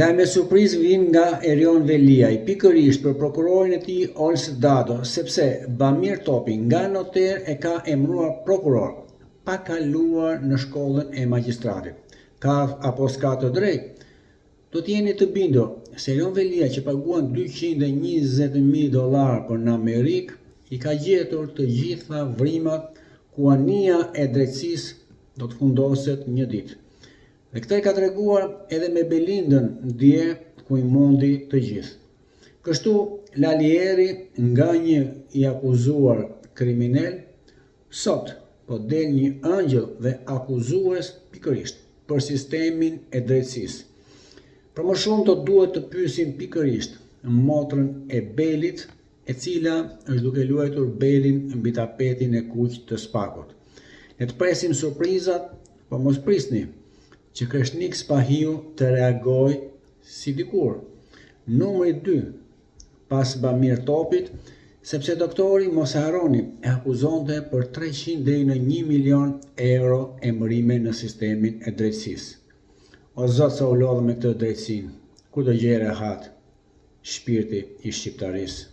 Lajme surprizë vijnë nga Erion Veliaj, pikërisht për prokurorin e tij Ols Dado, sepse Bamir Topi nga noter e ka emëruar prokuror, pa kaluar në shkollën e magjistratit. Ka apo s'ka të drejtë? Do të jeni të bindur se Erion Veliaj që paguan 220.000 dollarë për në Amerikë, i ka gjetur të gjitha vrimat ku anija e drejtësisë do të fundoset një ditë. Dhe këtë e ka treguar edhe me Belindën dje ku i mundi të gjithë. Kështu Lali Eri nga një i akuzuar kriminel, sot po del një ëngjëll dhe akuzues pikërisht për sistemin e drejtësisë. Për më shumë do duhet të pyesim pikërisht motrën e Belit, e cila është duke luajtur Belin mbi tapetin e kuq të SPAK-ut. Le të presim surprizat, po mos prisni që Kreshnik Spahiu të reagojë si dikur. Numri 2 pas Bamir Topit, sepse doktori mos e harroni, e akuzonte për 300 deri në 1 milion euro emërime në sistemin e drejtësisë. O Zot sa u lodhëm me këtë drejtësinë, kur do gjejë rehat shpirti i shqiptarisë.